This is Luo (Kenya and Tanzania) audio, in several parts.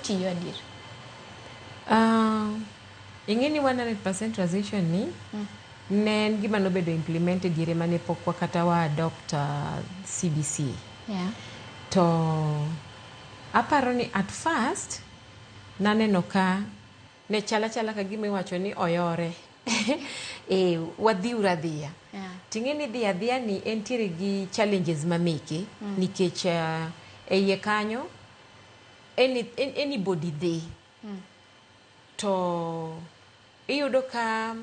Otiyo adier? Ing'e ni 100% transition ni ne en gima nobedo implemented diere mane pok wa kata wa adopt CBC. To aparo ni at first naneno ka ne chala chala ka gima iwacho ni oyore e wadhiuru adhiya. Ting'e ni dhi adhiya ni entiere gi challenges mameke nikech e iye kanyo anybody dhi to iyudo ka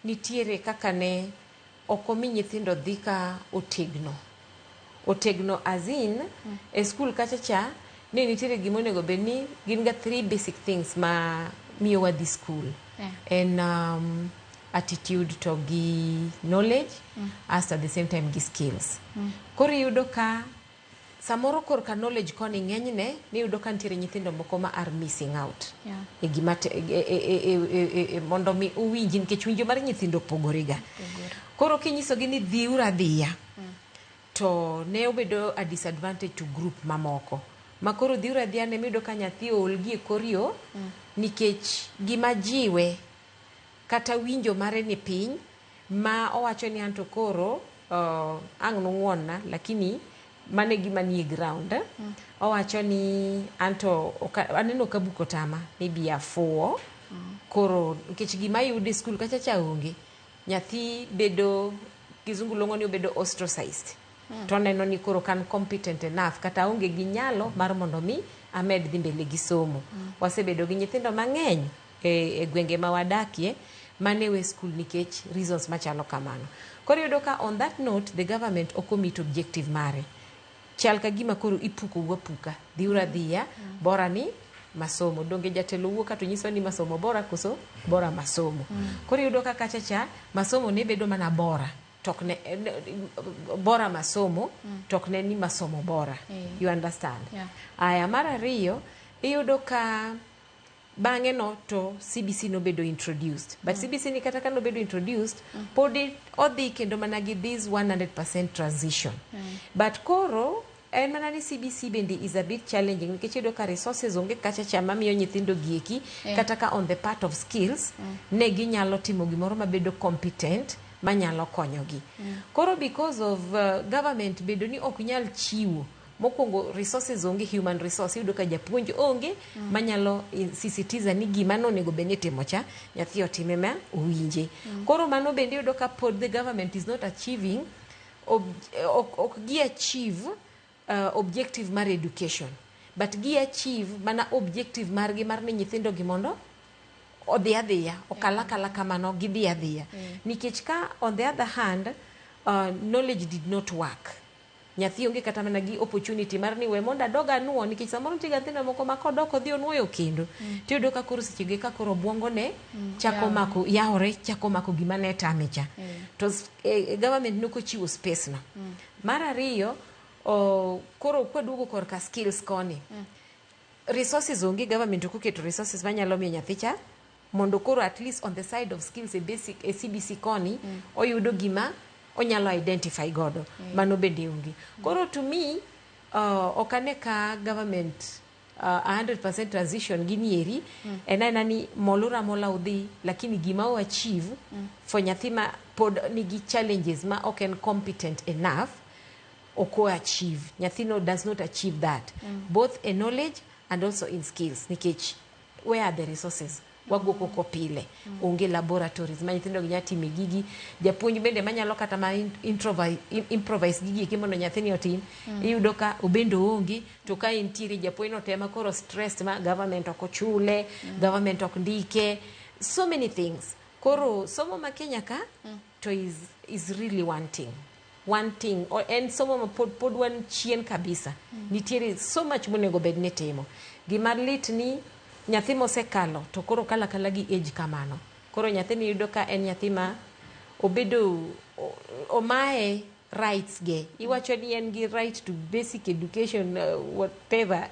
nitiere kaka ne ok omi nyithindo dhi ka otegno otegno, as in e skul kacha cha ne nitiere gima onego bed ni gin ga three basic things ma miyo wadhi skul. En attitude to gi knowledge as at the same time gi skills. Koro iyudo ka samoro korka knowledge koni ng'enyne niyudo ka nitiere nyithindo moko ma are missing out e gima e mondo mi uwinji, nikech winjo mar nyithindo opogore ga. Koro kinyisogi ni dhiuru adhiya to ne obedo a disadvantage to group mamoko ma koro dhiuru adhiya ne miyudo ka nyathi ool gi e kor yo nikech gima jiwe kata winjo mare ni piny ma owacho ni anto koro ang' nung'uonna, lakini mano e gima nie ground. Owacho ni anto aneno ka buk otama, maybe afuwo. Koro nikech gima yudo e skul kacha cha onge, nyathi bedo, kizungu luongo ni obedo ostracized. To oneno ni koro kan competent enough kata aonge gi nyalo mar mondo mi amed dhi mbele gi somo. Wasebedo gi nyithindo mang'eny e gwenge ma wadakie mane we skul nikech reasons machalo kamano. Koro iyudo ka on that note the government ok omeet objective mare. Chal ka gima koro ipukou apuka, dhiuru adhiya, bora ni masomo. Donge jatelo wuok ka to nyiso ni masomo bora koso bora masomo? Koro iyudo ka kacha cha masomo ne bedo mana bora to ok ne bora masomo to ok ne ni masomo bora. You understand? Yeah. Aya, mar ariyo, iyudo ka bang'e no to CBC nobedo introduced, but CBC ni kata ka nobedo introduced pod odhi kendo mana gi this 100% transition. But koro en mana ni CBC bende is a bit challenging nikech iyudo ka resources onge kacha cha mamiyo nyithindo gieki kata ka on the part of skills ne ginyalo timo gimoro mabedo competent manyalo konyogi. Koro because of government bedo ni ok nyal chiwo mokwongo resources onge, human resource, iyudo ka japuonj onge manyalo sisitiza ni gima nonego bed ni itimo cha nyathi otime ma owinje. Koro mano bende iyudo ka pod the government is not achieving ok gi achieve objective mar education, but gi achieve mana objective margi mar ni nyithindo gi mondo odhi adhiya okal akala kamano gidhi adhiya. Nikech ka on the other hand knowledge did not work, nyathi onge kata mana gi opportunity mar ni we mondo adog anuo, nikech samoro nitie ga nyithindo moko ma kodok odhi onuoyo kendo tiyudo ka koro sechego eka koro obuongo ne chako mako yawore, chako mako gima ne tame cha. To government nokochiwo space no. Mar ariyo koro kwaduogo korka skills koni, resources onge, government ok oketo resources manyalo miyo nyathi cha mondo koro at least on the side of skills e basic e CBC koni oyudo gima onyalo identify godo. Mano bende onge. Koro to me ok ane ka government 100% transition gini eri en aena ni moluru amola udhi, lakini gima o achieve for nyathi ma pod nigi challenges ma ok en competent enough ok o achieve. Nyathino does not achieve that both in knowledge and also in skills, nikech where are the resources? Wago koko pile, onge laboratories ma nyithindo gi nya time gigi, japuonj bende manyalo kata ma improvise gigi eki mondo nyathini otim iyudo ka obende oonge. To ka entiere japuonj no tema koro stressed ma government ok ochule, government ok ndike, so many things. Koro somo ma Kenya ka to is really one thing. En somo ma pod wan chien kabisa. Nitiere so much monego bed ni timo. Gima lit ni nyathi mosekalo to koro kalo akala gi age kamano, koro nyathini yudo ka en nyathi ma obedo omaye rights ge. Iwacho ni en gi right to basic education, whatever,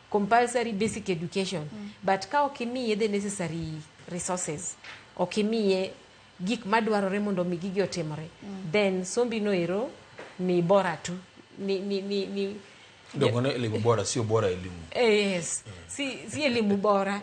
compulsory basic education, but ka ok imiye the necessary resources, ok imiye gik madwarore mondo mi gigi otimore, then sombi no ero ni bora tu ni Iluongo ni elimu bora, sio bora elimu. Yes, si elimu bora.